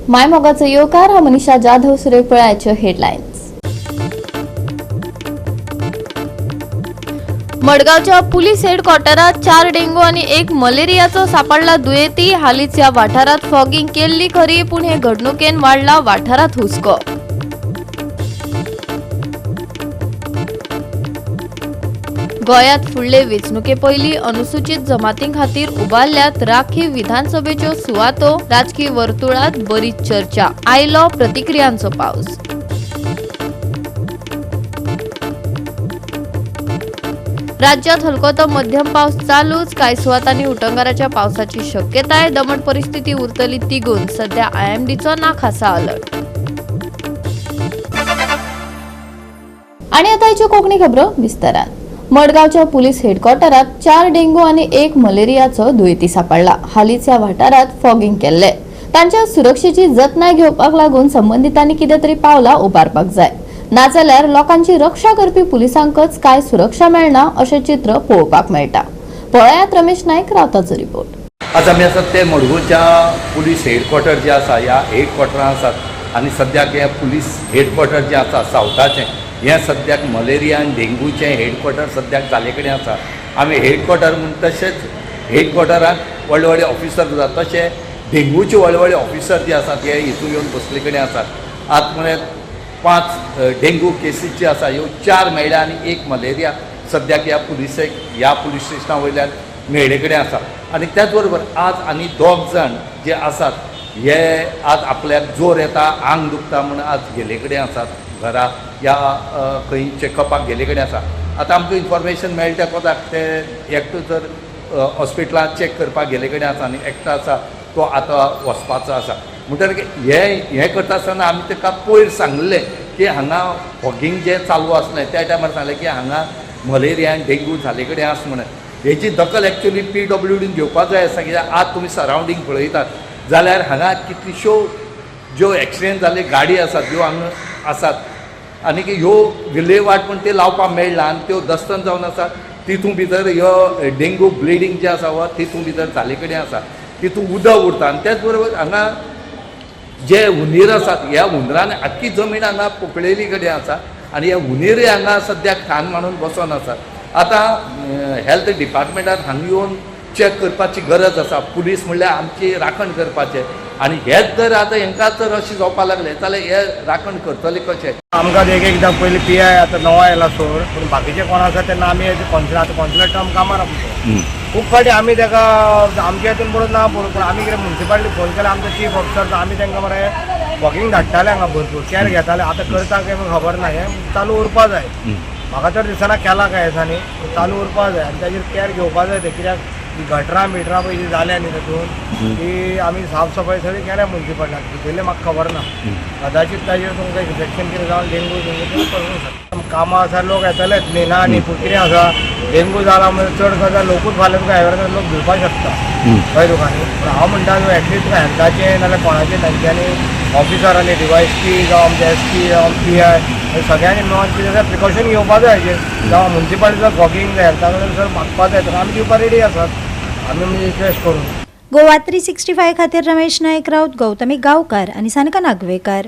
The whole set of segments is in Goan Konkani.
मायमोगाचो येवकार. हांव मनीषा जाधव. सुरेख पळयाच्यो हेडलायन्स. मडगांवच्या पुलीस हेडक्वॉर्टरात 4 डेंगू आणि 1 मलेरियाचो सापडला दुयेंती. हालींच ह्या वाठारात फॉगिंग केल्ली खरी, पूण हे घडणुकेन वाडला वाठारात हुस्को. गोंयांत फुडले वेंचणुके पयलीं अनुसूचित जमातीं खातीर उबारल्यात राखीव विधानसभेच्यो सुवातो. राजकी वर्तुळात बरीच चर्चा, आयलो प्रतिक्रियांचो पावस. राज्यात हलको तो मध्यम पावस चालूच. कांय सुवातांनी उटंगाराच्या पावसाची शक्यताय. दमट परिस्थिती उरतली तिगून. सध्या आयएमडीचो ना खासा अलर्ट. आणि आता हिच्यो कोंकणी खबरो विस्तारान. मडगांवच्या पुलीस हेडक्वॉर्टरात 4 डेंगू आणि 1 मलेरियाचो दुयेंती सापडला. हालींच ह्या वाठारात फॉगिंग केल्ले. तांच्या सुरक्षेची जतनाय घेवपाक लागून संबंदितांनी कितें तरी पावलां उबारपाक जाय, नाजाल्यार लोकांची रक्षा करपी पुलिसांकच काय सुरक्षा मेळना अशें चित्र पळोवपाक मेळटा. पळयात रमेश नायक रावताचो रिपोर्ट. आज आमी आसात ते मडगांवच्या पुलीस हेडक्वॉर्टर जे आसा ह्या हेडक्वॉर्टरान आसात आनी सद्याक हें पुलीस हेडक्वॉर्टर जें आसा सावथाचें हें सद्याक मलेरिया आनी डेंगूचें हेडक्वॉर्टर सद्याक जाले कडेन आसा. आमी हेडक्वॉर्टर म्हूण तशेंच हेडक्वॉर्टराक व्हडले व्हडले ऑफिसर आसात, तशें डेंगूचे व्हडले व्हडले ऑफिसर जे आसात ते हितून येवन बसले कडेन आसात. आतां म्हळ्यार 5 डेंगू केसीस जे आसा ह्यो 4 मेळ्ळ्या आनी 1 मलेरिया सद्याक ह्या पुलिसेक ह्या पुलीस स्टेशना वयल्यान मेळ्ळे कडेन आसा. आनी त्याच बरोबर आज आनी 2 जाण जे आसात हे आज आपल्याक जोर येता, आंग दुखता म्हूण आज गेले कडेन आसात घरा या खंय चॅकअपाक गेले कडेन आसा. आतां आमकां इन्फॉर्मेशन मेळटा कोताक ते एकटो जर हॉस्पिटलांत चॅक करपाक गेले कडेन आसा आनी एकटो आसा तो आतां वचपाचो आसा. म्हणटकीर हें हें करता आसतना आमी ताका पयर सांगलें की हांगा फॉगींग जें चालू आसलें त्या टायमार सांगलें की हांगा मलेरिया आनी डेंगू जाले कडेन आसा म्हणून. हेची दखल एक्चुअली पीडब्ल्यूडीन घेवपाक जाय आसा, कित्याक आज तुमी सरावंडींग पळयतात जाल्यार हांगा कितल्योश्यो ज्यो एक्सिडेंट जाल्ले गाडी आसात ज्यो हांगा आसात आनी की ह्यो विलेवाट म्हण त्यो लावपाक मेळना आनी त्यो दस्तन जावन आसा. तितून भितर ह्यो डेंगू ब्लिडींग जें आसा वा तितून भितर जाले कडेन आसा, तितून उदक उरता आनी त्याच बरोबर हांगा जे हुंदीर आसात ह्या हुंदरान आख्खी जमीन हांगा पोकळेली कडेन आसा आनी हे हुंदीरय हांगा सद्याक खान मांडून बसोन आसात. आतां हेल्थ डिपार्टमेंटान हांगा येवन चॅक करपाची गरज आसा. पुलीस म्हणल्यार आमची राखण करपाचें आनी हेच जर आतां हेंकां जर अशें जावपाक लागलें जाल्यार हे राखण करतले कशें? आमकां एक एकदां पयलीं पी I आतां नवो आयला सोड, पूण बाकीचे कोण आसा तेन्ना आमी कॉन्सिलर, आतां कॉन्सिलर टर्म कामार आमचो खूब फावटी आमी ताका आमच्या हितून पडून ना पडून, पूण आमी कितें मुन्सिपालिटी फोन केल्यार आमचो चीफ ऑफिसर आमी तांकां मरे वॉकिंग धाडटाले, हांगा भरपूर कॅर घेताले. आतां करता काय खबर ना, हें चालू उरपा जाय. म्हाका तर दिसना केला काय दिसांनी, चालू उरपा जाय आनी ताजेर कॅर घेवपा जाय. ते कित्याक ही गटरां बिटरां पळय जी जाल्या न्ही तातूंत ती आमी साफ सफाय सगळी केल्या मुन्सिपालिटीन, भितरलें म्हाका खबर ना. कदाचित ताजेर तुमकां इन्फेक्शन कितें जावन डेंगू बिंगू करूंक शकता. कामां आसा लोक येतलेच न्ही ना न्ही, पूण कितें आसा डेंगू जाला म्हणजे चड करता लोकूच फाल्यां तुका एवेरनेस लोक भिवपाक शकता कळ्ळें तुका न्ही. पूण हांव म्हणटा तुका एटलिस्ट तुका हेल्थाचें नाजाल्यार कोणाचें तांच्यांनी ऑफिसरांनी डीवायएसपी जावं आमचे एसपी जावं पी I सगळ्यांनी मेळोन कितें जाल्यार प्रिकॉशन घेवपा जाय हाजेर. जावं मुन्सिपालिटीचो फॉगिंग जाय हेल्था कडेन सर मागपा जाय तर आमी दिवपा रेडी आसात, आमी म्हणजे रिक्वेस्ट करून. गोवा 365 खातीर रमेश नायक राऊत, गौतमी गांवकार आनी सानका नागवेकर.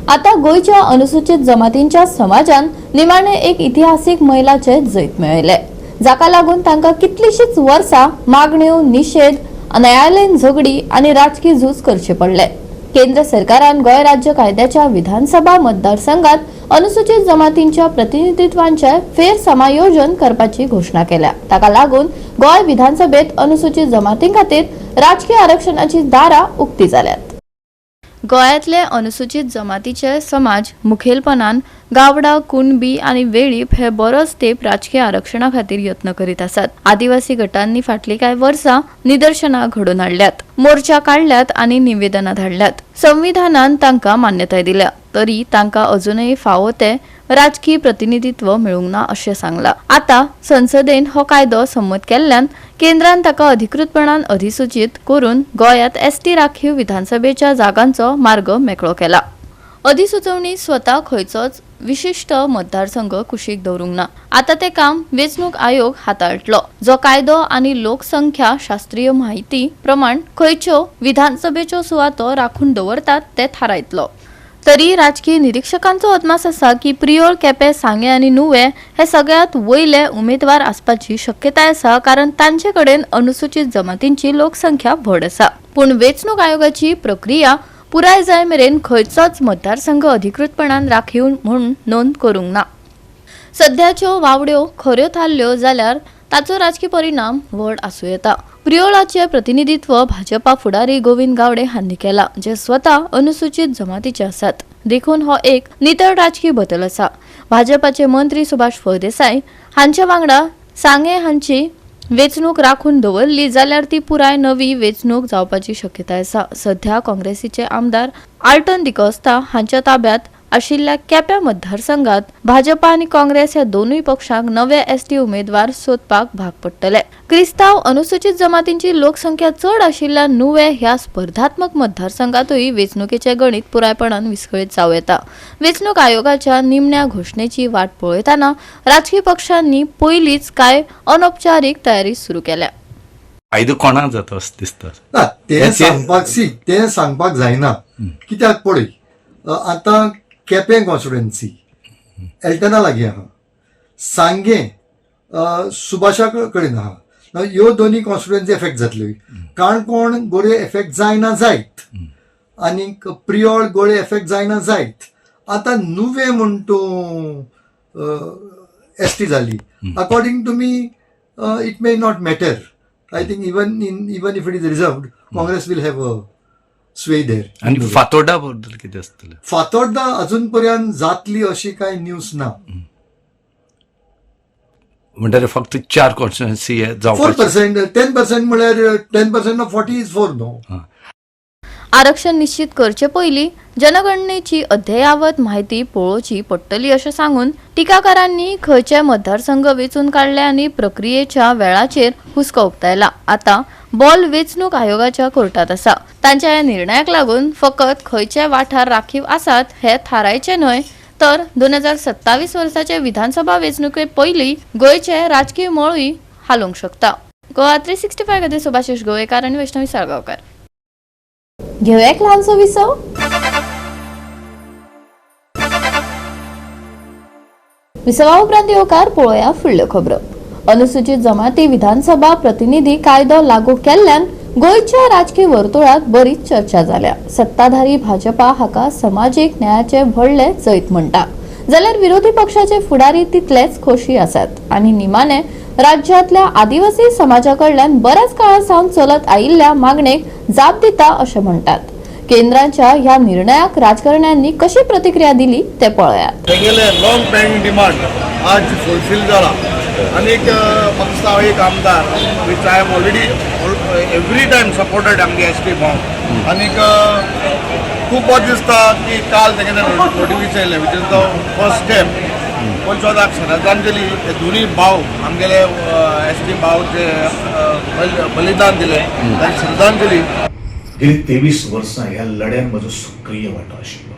आता गोंयच्या अनुसूचित जमातींच्या समाजान निमाणे एक इतिहासीक महिलाचे जैत मेळयले, जाका लागून तांकां कितलीशीच वर्सां मागण्यो, निशेध, न्यायालयीन झगडी आनी राजकी झूज करचे पडले. केंद्र सरकारान गोंय राज्य कायद्याच्या विधानसभा मतदारसंघात अनुसूचित जमातींच्या प्रतिनिधित्वांचे फेर समायोजन करपाची घोशणा केल्या. ताका लागून गोंय विधानसभेत अनुसूचित जमातीं खातीर राजकीय आरक्षणाची दारां उक्ती जाल्यात. गोंयांतले अनुसूचित जमातीचे समाज मुखेलपणान गावडा, कुणबी आनी वेळीप हे बरोच तेंप राजकीय आरक्षणा खातीर यत्न करीत आसात. आदिवासी गटांनी फाटलीं कांय वर्सां निदर्शनां घडोवन हाडल्यात, मोर्चा काडल्यात आनी निवेदनां धाडल्यात. संविधानान तांकां मान्यताय दिल्या तरी तांकां अजुनय फावो ते राजकीय प्रतिनिधित्व मेळूंक ना अशें सांगलां. आतां संसदेन हो कायदो संमत केल्ल्यान केंद्रान ताका अधिकृतपणान अधिसूचीत करून गोंयांत एसटी राखीव विधानसभेच्या जागांचो मार्ग मेकळो केला. अधिसुचोवणी स्वता खंयचोच विशिश्ट मतदारसंघ कुशीक दवरूंक ना. आतां तें काम वेंचणूक आयोग हाताळटलो, जो कायदो आनी लोकसंख्या शास्त्रीय म्हायती प्रमाण खंयच्यो विधानसभेच्यो सुवातो राखून दवरतात ते थारायतलो. तरी राजकीय निरीक्षकांचो अदमास आसा की प्रियोळ, केपें, सांगें आनी नुवें हे सगळ्यांत वयले उमेदवार आसपाची शक्यताय आसा, कारण तांचे कडेन अनुसूचित जमातींची लोकसंख्या व्हड आसा. पूण वेंचणूक आयोगाची प्रक्रिया पुराय जाय मेरेन खंयचोच मतदारसंघ अधिकृतपणान राखीव म्हूण नोंद करूंक ना. सध्याच्यो वावड्यो खऱ्यो थारल्यो जाल्यार ताचो राजकी परिणाम व्हड आसूं येता. प्रियोळाचे प्रतिनिधित्व भाजपा फुडारी गोविंद गावडे हांणी केला, जे स्वता अनुसूचित जमातीचे आसात, देखून हो एक नितळ राजकी बदल आसा. भाजपाचे मंत्री सुभाष फळदेसाय हांचे वांगडा सांगे हांची वेंचणूक राखून दवरली जाल्यार ती पुराय नवी वेंचणूक जावपाची शक्यताय आसा. सध्या काँग्रेसीचे आमदार आल्टन डिकोस्ता हांच्या ताब्यात आशिल्ल्या केप्यां मतदारसंघात भाजपा आनी काँग्रेस ह्या दोनूय पक्षांक नवे एसटी उमेदवार सोदपाक भाग पडटले. क्रिस्तांव अनुसूचित जमातींची लोकसंख्या चड आशिल्ल्या नुवें ह्या स्पर्धात्मक मतदारसंघातूय वेंचणुकेचें गणित पुरायपणान विस्कळीत जावं येता. वेंचणूक आयोगाच्या निमण्या घोशणेची वाट पळयतना राजकी पक्षांनी पयलींच कांय अनौपचारीक तयारी सुरू केल्या. फायदो कोणाक जाता असो दिसता? ना, तें सांगपाक सी तें सांगपाक जायना, कित्याक पळय आतां केपें कॉन्स्टिट्युएन्सी एल्टना लागीं आहा, सांगें सुभाषा कडेन आहा. ह्यो दोनी कॉन्स्टिट्युएन्सी एफेक्ट जातल्यो. काणकोण गोडे एफेक्ट जायना जायत, आनीक प्रियोळ गोडे एफेक्ट जायना जायत. आतां नुवें म्हूण तूं एस टी जाली, according to me it may not matter. I think even if it is reserved, Congress will have a sway there. आनी फातोर्डा बद्दल कितें आसतलें? फातोर्डा अजून पर्यंत जातली अशी काय न्यूज ना. म्हणटकीर फक्त 4 कॉन्स्टिट्युएन्सी 4%, 10% म्हळ्यार 10% of 40 is 4 न्हू. आरक्षण निश्चित करचे पयलीं जनगणनेची अद्ययावत म्हायती पळोवची पडटली अशें सांगून टिकाकारांनी खंयचे मतदारसंघ वेंचून काडले आनी प्रक्रियेच्या वेळाचेर हुस्को उक्तायला. आतां बॉल वेंचणूक आयोगाच्या कोर्टात आसा. तांच्या ह्या निर्णयाक लागून फकत खंयचे वाठार राखीव आसात हे थारायचे न्हय, तर 2027 वर्साचे विधानसभा वेंचणुके पयलीं गोंयचे राजकी मळूय हालोवंक शकता. गोवा 365 खातीर सुभाषिष गोवेकार आनी वैष्णवी साळगांवकार. घेवया एक ल्हानसो विसव. विसवा उपरांत येवकार पळोवया फुडल्यो खबरो. अनुसूचित जमाती विधानसभा प्रतिनिधी कायदो लागू केल्ल्यान गोंयच्या राजकी वर्तुळात बरीच चर्चा जाल्या. सत्ताधारी भाजपा हाका समाजीक न्यायाचे व्हडले जैत म्हणटा, जाल्यार विरोधी पक्षाचे फुडारी तितलेच खोशी आसात. आनी निमाणे राज्यांतल्या आदिवासी समाजा कडल्यान बऱ्याच काळा सावन चलत आयिल्ल्या मागणेक जाप दिता अशें म्हणटात. केंद्राच्या ह्या निर्णयाक राजकारण्यांनी कशी प्रतिक्रिया दिली ते पळयात. तेगेले लॉंग पेंडींग डिमांड आज फुलफील जाला. आनीक म्हाका हांव एक आमदार which I am already every time supported आमगे एस टी भाव. आनीक खूब बरें दिसता की काल तेगेले नोटिफिकेशन येयलें, which is the first step. पंचवादाक श्रद्धांजली हे दोनूय भाव आमगेले एस टी भाव जे बलिदान दिलें तांकां श्रद्धांजली. गेली 23 वर्सां ह्या लढ्यान म्हजो सक्रीय वांटो आशिल्लो.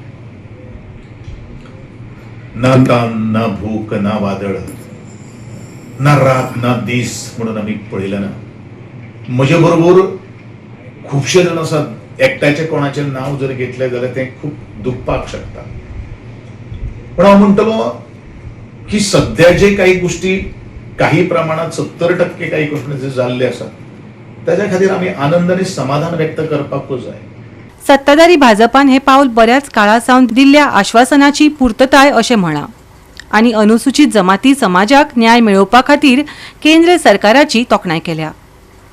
ना तान, ना भूक, ना वादळ, ना रात ना दीस म्हणून आमी पळयलें ना. म्हजे बरोबर खुबशे जाण आसात. एकट्याचें कोणाचें नांव जर घेतलें जाल्यार तें खूब दुखपाक शकता, पण हांव म्हणटलो की सद्या जे काही गोष्टी काही प्रमाणात 70% काही गोष्टी जे जाल्ले आसात ताच्या खातीर आमी आनंद आनी समाधान व्यक्त करपाकूच जाय. सत्ताधारी भाजपान हे पावल बऱ्याच काळा सावन दिल्ल्या आश्वासनाची पुर्तताय अशें म्हळां आनी अनुसूचित जमाती समाजाक न्याय मेळोवपा खातीर केंद्र सरकाराची तोखणाय केल्या.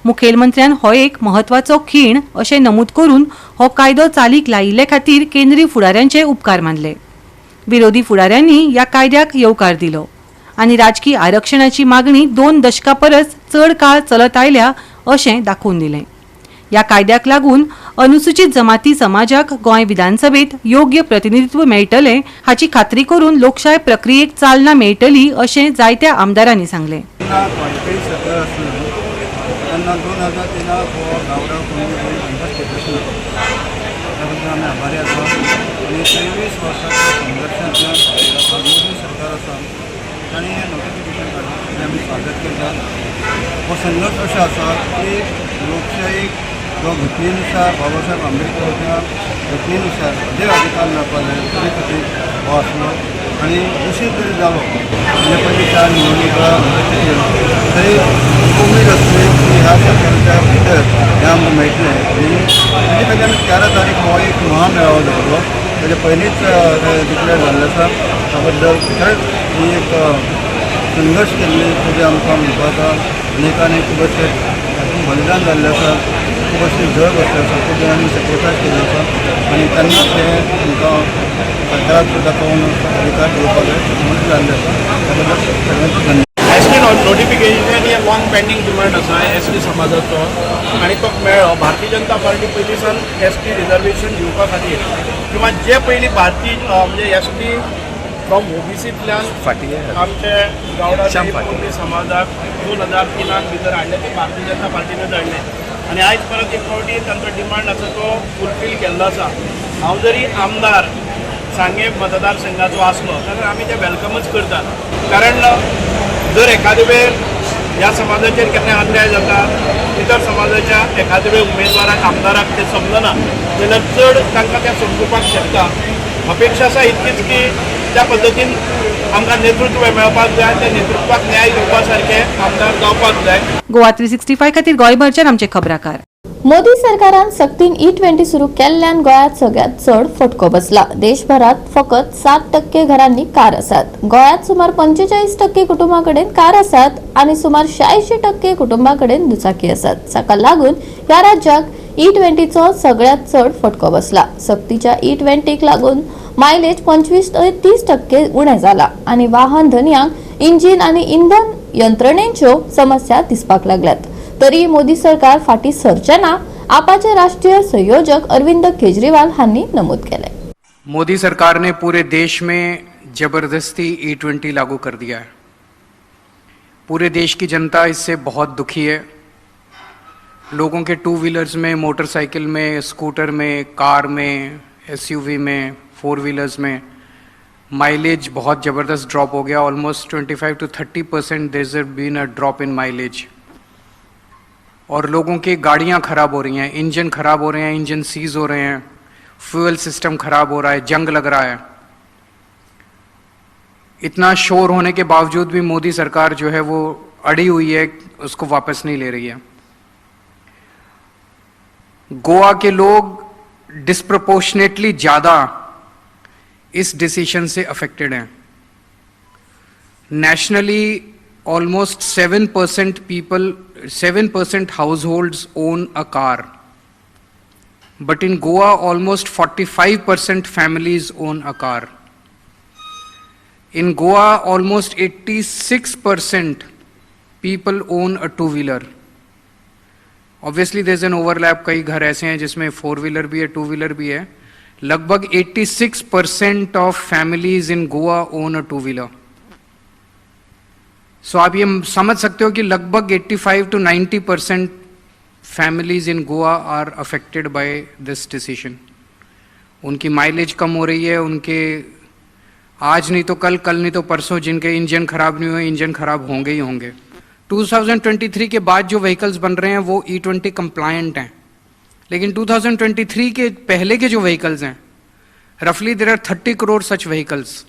मुखेलमंत्र्यान हो एक म्हत्वाचो खीण अशें नमूद करून हो कायदो चालीक लायिल्ले खातीर केंद्रीय फुडाऱ्यांचे उपकार मानले. विरोधी फुडाऱ्यांनी ह्या कायद्याक येवकार दिलो आनी राजकी आरक्षणाची मागणी 2 दशकां परस चड काळ चलत आयल्या अशें दाखोवन दिलें. ह्या कायद्याक लागून अनुसूचित जमाती समाजाक गोंय विधानसभेत योग्य प्रतिनिधित्व मेळटलें हाची खात्री करून लोकशाय प्रक्रियेक चालना मेळटली अशें जायत्या आमदारांनी सांगलें. तेन्ना 2003 हो गावडा कुणबी हांकां स्टेटस मेळ्ळो, त्या बद्दल आमी आभारी आसा. आनी 23 वर्साच्या संघर्शांतल्यान आसा तांणी हें नोटिफिकेशन काडलां तें आमी स्वागत करतात. हो संघर्श असो आसा की लोकशाहीक जो घटनेनुसार, बाबासाहेब आंबेडकराच्या घटनेनुसार जे अधिकार मेळपाक जाय ताजे खातीर हो आसलो आनी उशीर तरी जालो, म्हणजे पयलीं चार निवडणुका तरी उमेद आसली की ह्या सरकाराच्या भितर हें आमकां मेळटलें. आनी ताजे खातीर आमी 13 तारीख हो एक महामेळावो दवरलो. ताजे पयलींच डिक्लेअर जाल्लें आसा. त्या बद्दल खरेंच ही एक संघर्श केल्ली ताजे आमकां म्हणपाक आसा. अनेकांनी खूब अशें हातूंत बलिदान जाल्लें आसा, खूब अशें झळ बसले आसा, खूब जाणांनी सेक्रिफायस केल्लें आसा आनी तेन्नाच हें आमकां सरकाराक सुद्दां कळून अधिकार दिवपाक जाय म्हणून जाल्लें आसा. त्या बद्दल सगळ्यांचो धन्यवाद. एस टी नोटिफिकेशन हे लॉंग पेंडींग डिमांड आसा एस टी समाजाचो आनी तो मेळ्ळो. भारतीय जनता पार्टी पयलीं सावन एस टी रिजर्वेशन दिवपा खातीर किंवा जे पयलीं भारतीय म्हणजे एस टी फ्रॉम ओबीसींतल्यान फाटी आमचे गावडा श्याम पाटील. कुणबी समाजाक 2003 भितर हाडले ते भारतीय जनता पार्टीनच हाडले आनी आयज परत एक फावटी तांचो डिमांड आसा तो फुलफील केल्लो आसा. हांव जरी आमदार सांगें मतदारसंघाचो आसलो जाल्यार आमी ते वेलकमच करतात, कारण जर एखादे वेळ ह्या समाजाचेर केन्नाय अन्याय जाता, इतर समाजाच्या एखादे वेळ उमेदवाराक आमदाराक तें समजना जाल्यार चड तांकां तें समजुपाक शकता. अपेक्षा आसा इतकीच की त्या पद्दतीन आमकां नेतृत्व मेळपाक जाय, त्या नेतृत्वाक न्याय दिवपा सारके आमदार जावपाक जाय. गोवा 365 खातीर गोंयभरच्यान आमचे खबराकार. मोदी सरकारान सक्तीन ई-20 सुरू केल्ल्यान गोंयांत सगळ्यांत चड फटको बसला. देशभरात फकत 7% घरांनी कार आसात. गोंयांत सुमार 45% कुटुंबां कडेन कार आसात आनी सुमार 86% कुटुंबां कडेन दुचाकी आसात. ताका लागून ह्या राज्याक ई-20चो सगळ्यांत चड फटको बसला. सक्तीच्या ई-20क लागून मायलेज 25 ते 30% उणें जाला आनी वाहन धनयांक इंजीन आनी इंधन यंत्रणेच्यो समस्या दिसपाक लागल्यात. तरी मोदी सरकार फाटी सरचे ना, आपाचे राष्ट्रीय संयोजक अरविंद केजरीवाल हांणी नमूद केले. मोदी सरकार ने पूरे देश में जबरदस्ती ई-20 लागू कर दिया है. पूरे देश की जनता इससे बहुत दुखी है. लोगों के टू व्हीलर्स में, मोटरसाइकिल में, स्कूटर में, कार में, एसयूवी में, फोर व्हीलर्स में माइलेज बहुत ज़बरदस्त ड्रॉप हो Gaya. Almost 25 to 30% there been a drop in mileage और लोगों की गाड़ियां खराब हो रही हैं, इंजन खराब हो रहे हैं, इंजन सीज हो रहे हैं, फ्यूल सिस्टम खराब हो रहा है, जंग लग रहा है. इतना शोर होने के बावजूद भी मोदी सरकार जो है वो अड़ी हुई है, उसको वापस नहीं ले रही है. गोवा के लोग डिस्प्रपोर्शनेटली ज़्यादा इस डिसीजन से अफेक्टेड हैं. Nationally, almost 7% people, 7% households own a car, but in Goa almost 45% families own a car. In Goa, almost 86% people own a two wheeler. Obviously there is an overlap. कई घर ऐसे हैं जिसमें फोर व्हीलर भी है, टू व्हीलर भी है. लगभग 86% of families in Goa own a two wheeler. So आप ये समझ सकते हो कि लगभग 85 to 90% families in Goa are affected by this decision. उनकी माइलेज कम हो रही है. उनके आज नहीं तो कल, कल नहीं तो परसों, जिनके इंजन खराब नहीं हुए, इंजन खराब होंगे ही होंगे. 2023 के बाद जो व्हीकल्स बन रहे हैं वो ई-20 कंप्लायंट हैं, लेकिन 2023 के पहले के जो व्हीकल्स हैं, roughly there are 30 crore such vehicles,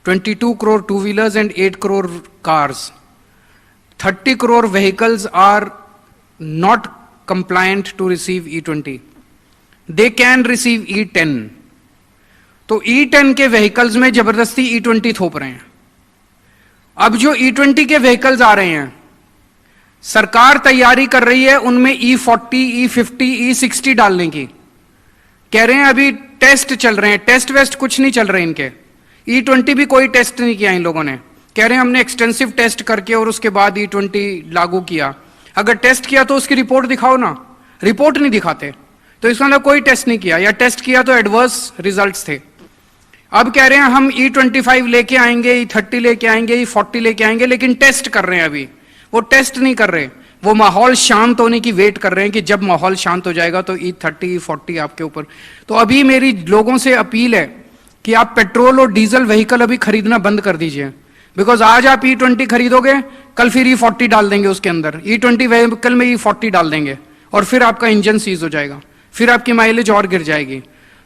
22 crore two wheelers and 8 crore cars. 30 crore vehicles are not compliant to receive E20. They can receive E10. तो E10 के व्हीकल्स में जबरदस्ती E20 थोप रहे हैं. अब जो E20 के व्हीकल्स आ रहे हैं, सरकार तैयारी कर रही है उनमें E40, E50, E60 डालने की. कह रहे हैं अभी टेस्ट चल रहे हैं. टेस्ट वेस्ट कुछ नहीं चल रहे इनके. ई-20 भी कोई टेस्ट नहीं किया इन लोगों ने. कह रहे हैं हमने एक्सटेंसिव टेस्ट करके और उसके बाद ई-20 लागू किया. अगर टेस्ट किया तो उसकी रिपोर्ट दिखाओ ना. रिपोर्ट नहीं दिखाते, तो इसका मतलब कोई टेस्ट नहीं किया या टेस्ट किया तो एडवर्स रिजल्ट्स थे. अब कह रहे हैं हम ई-25 लेके आएंगे, ई-30 लेके आएंगे, ई-40 लेके आएंगे, लेकिन टेस्ट कर रहे हैं अभी. वो टेस्ट नहीं कर रहे, वो माहौल शांत होने की वेट कर रहे हैं कि जब माहौल शांत हो जाएगा तो ई-30, ई-40 आपके ऊपर. तो अभी मेरी लोगों से अपील है कि आप पेट्रोल और डीजल व्हीकल अभी खरीदना बंद कर दीजिए. Because आज आप E20 खरीदोगे, कल फिर E40 डाल देंगे उसके अंदर, E20 vehicle में E40 डाल देंगे और फिर आपका इंजन सीज हो जाएगा, फिर आपकी माइलेज और गिर जाएगी।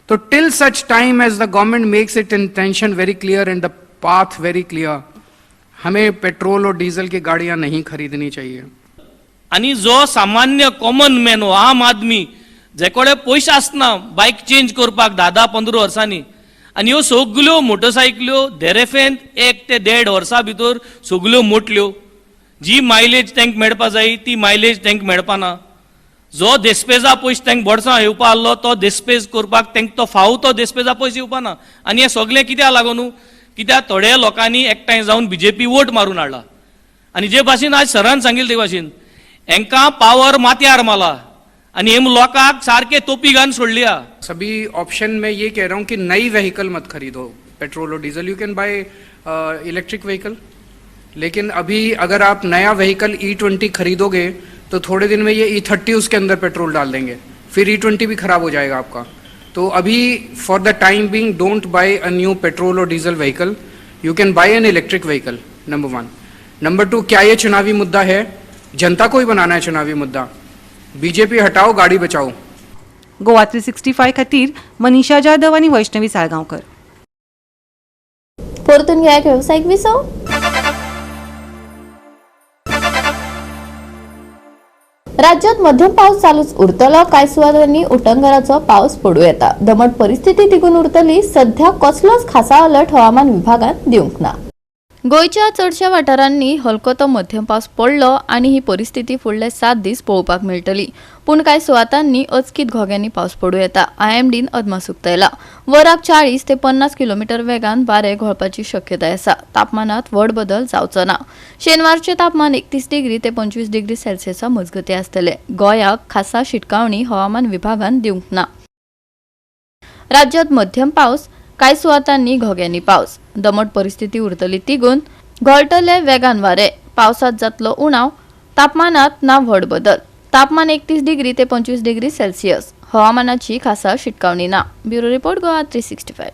तो till such time as the government makes its intention very clear and the path very clear, हमें पेट्रोल और डीजल की गाड़ियां नहीं खरीदनी चाहिए। आनी जो सामान्य कॉमन मॅन हो आम आदमी जे कडेन पयशे आसना बायक चेंज करपाक 10-10-15 वर्सांनी, आनी ह्यो सगल्यो मोटरसायकल्यो देरेफेन 1 ते देड वर्सां भितर सगल्यो मोडल्यो। जी मायलेज तांकां मेळपा जाय ती मायलेज तांकां मेळपाना। जो देस्पेजा पयशे तांकां बोडसां येवपा आहलो तो देस्पेज करपाक तांकां तो फावो तो देस्पेजा पयशे येवपाना। आनी हें सगळें कित्याक लागून? कित्याक थोड्या लोकांनी एकठांय जावन बीजेपी वोट मारून हाडला। आनी जे भाशेन आज सरान सांगिल्लें ते भाशेन हेंकां पावर माथ्यार मारला आनी हेम लोकांक सारके तोपी घालून सोडल्या। सभी ऑप्शन में ये कह रहा हूँ कि नई व्हीकल मत खरीदो, petrol Aur diesel. You can buy electric vehicle, लेकिन अभी अगर आप नया व्हीकल E20 खरीदोगे तो थोड़े दिन में ये E30 उसके अंदर पेट्रोल डाल देंगे, फिर E20 भी खराब हो जाएगा आपका। तो अभी for the time being, don't buy a new petrol or diesel vehicle. You can buy an electric vehicle, number one. Number two, क्या ये चुनावी मुद्दा है? जनता को ही बनाना है चुनावी मुद्दा। बीजेपी हटाओ, गाड़ी बचाओ। गोवा 365 खातीर मनीषा जाधव आनी वैष्णवी साळगांवकर। परतून घेया एक वेवसायीक विसव। राज्यात मध्यम पावस चालूच उरतलो। कांय सुवातांनी उटंगराचो पावस पडूं येता। दमट परिस्थिती तिगून उरतली। सध्या कसलोच खासा अलर्ट हवामान विभागान दिवंक ना। गोंयच्या चडश्या वाठारांनी हलको तो मध्यम पावस पडलो आनी ही परिस्थिती फुडले 7 दीस पळोवपाक मेळटली। पूण कांय सुवातांनी अचकीत घोग्यांनी पावस पडूं येता। आयएमडीन अदमास उक्तायला। वराक 40 ते 50 किलोमिटर वेगान वारें घोळपाची शक्यताय आसा। तापमानात व्हड बदल जावचो ना। शेनवारचें तापमान 31 डिग्री ते 25 डिग्री सेल्सियसा मजगतीं आसतलें। गोंयाक खासा शिटकावणी हवामान विभागान दिवंक ना। राज्यात मध्यम पावस, कांय सुवातांनी घोग्यांनी पावस। दमट परिस्थिती उरतली तिगून। घोळटले वेगान वारे। पावसात जातलो उणाव। तापमानात ना व्हड बदल। तापमान 31 डिग्री ते 25 डिग्री सेल्सियस। हवामानाची खासा शिटकावणी ना। Bureau report, Goa 365.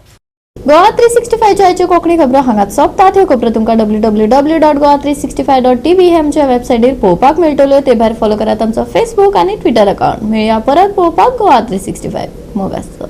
Goa 365च्या आयच्यो कोंकणी खबरो हांगात सोंपतात। ह्यो खबरो तुमकां www.goa365.tv हे आमच्या वेबसायटीर पळोवपाक मेळटल्यो। ते भायर फॉलो करात आमचो फेसबूक आनी ट्विटर अकाउंट। मेळया परत पळोवपाक गोवा 365। मोग आसचो।